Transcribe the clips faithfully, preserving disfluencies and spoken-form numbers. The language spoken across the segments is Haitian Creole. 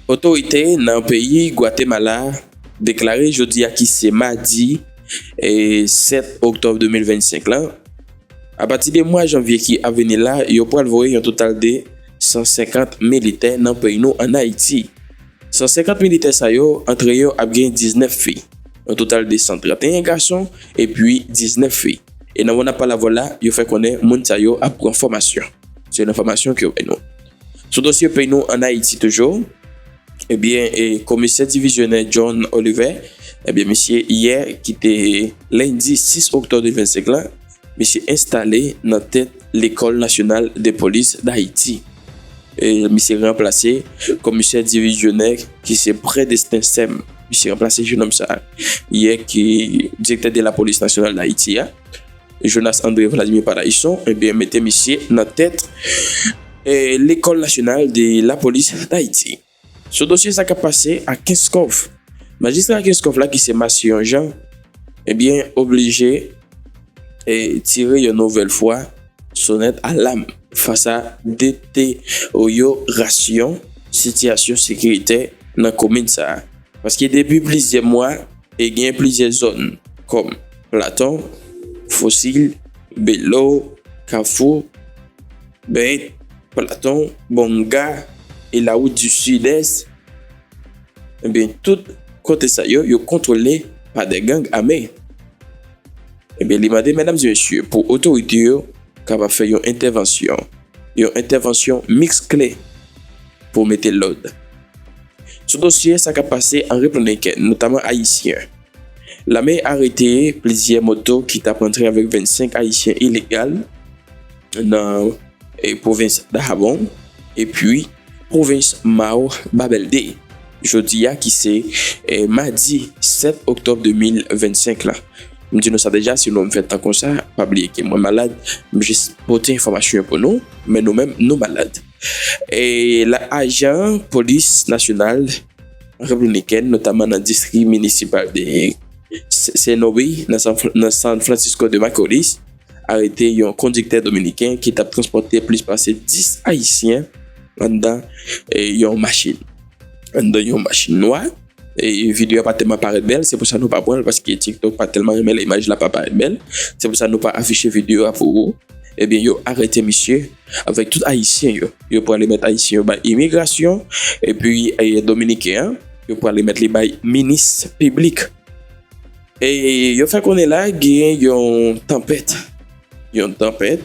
Otorite nan peyi Gwatemala deklare jodi a ki se madi, e, sèt oktòb de mil vennsenk la, apati de mwa janvye ki ap vini la, yo pral voye yon total de san senkant militè nan peyi nou ann Ayiti. San senkant militè sa yo, antre yo ap gen diznèf fi. Yon total de san trannteyen gason epi diznèf fi. E nan moman n ap pale avè w la, yo fè konnen moun sa yo ap pran fòmasyon. Se yon enfòmasyon ke yo bay nou. Sou dosye peyi nou ann Ayiti toujou, ebyen, e, komisè divizyonè John Oliver, ebyen, misye yè ki te lendi sis oktòb de mil vennsenk la, misye enstale nan tèt Lekòl Nasyonal de Polis Dayiti. E misye ranplase komisè divizyonè ki se Predesten Sem. Misye ranplase jennonm sa a. Yè ki direktè de la polis nasyonal Dayiti a, Jonas André Vladimir Paraison, ebyen, mete misye nan tèt, e, Lekòl Nasyonal de la Polis Dayiti. Sou dosye sa k ap pase a Kenskòf, majistra Kenskòf la ki se Massillon Jean, ebyen, oblije, e, tire yon nouvèl fwa sonèt alam fas a deteryorasyon sitiyasyon sekiritè nan komin sa a. Paske depi plizyè mwa, e gen plizyè zòn kòm Platon, Fosil, Belo, Kafou, Bèt, Platon, Bonga, e Lawout di Sidès, ebyen, tout kote sa yo, yo kontwole pa de gang ame. Ebyen, li mande, medam e mesye, pou otorite yo kapab fè yon entèvansyon, yon entèvansyon miskle pou mete lòd. Sou dosye sa k ap pase an Repiblik Dominikèn, notaman ayisyen, lame arete plizyè moto ki t ap antre avèk vennsenk ayisyen ilegal nan, e, pwovens Dajabon epi pwovens Mao Babèlde. Jodi a ki se, e, madi sèt oktòb de mil vennsenk la. M di nou sa deja, si nou wè m fè tan konsa, pa bliye ke mwen malad, m jis pote enfòmasyon yo pou nou, men nou menm, nou malad. E la, ajan polis nasyonal repiblikèn, notaman nan distri minisipal de S-, Senobi, nan San, nan San Francisco de Macorís, arete yon kondiktè dominiken ki t ap transpòte plis pase dis ayisyen anndan, e, yon machin. Anndan yon machin nwa. E videyo a pa tèlman parèt bèl, se pou sa nou pa pran l, paske TikTok pa tèlman renmen lè imaj la pa parèt bèl. Se pou sa nou pa afiche videyo a pou ou. Ebyen, yo arete misye avèk tout ayisyen yo. Yo prale met ayisyen yo bay imigrasyon, epi, e, dominiken an, yo prale met li bay minis piblik. E yo fè konnen la gen yon tanpèt, yon tanpèt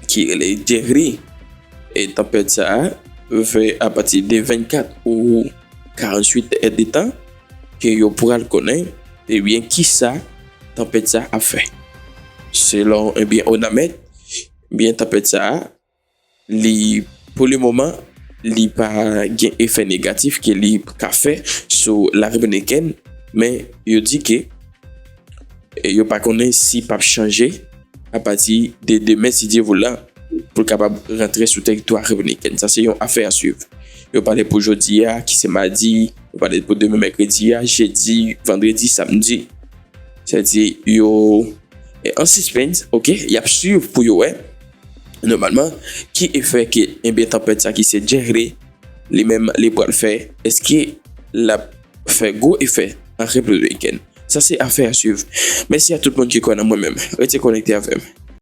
ki rele Jerry. E tanpèt sa a fè apati de vennkat ou karanntuit èdtan ke yo pral konnen, ebyen, kisa tanpèt sa ap fè. Selon, ebyen, Onamèt, ebyen, tanpèt sa a, li, pou le moman, li pa gen efè negatif ke li ka fè sou la Repiblik Dominikèn, men yo di ke, e, yo pa konnen si p ap chanje apati de demen, si Dye vle, pou l kapab rantre sou teritwa Repiblik Dominikèn. Sa se yon afè a swiv. Yo pale pou jodi a, ki se madi, yo pale pou demen mèkredi a, jedi, vandredi, samdi. Sa di yo, e, an sispens, oke, y ap swiv pou yo wè, nòmalman, ki efè ke, ebyen, tanpèt sa ki se Jerry, li menm, li pral fè, èske l ap fè gwo efè an Repiblik Dominikèn? Sa se afè a swiv. Mèsi a tout moun ki kwè nan mwen menm. Rete konekte avè m.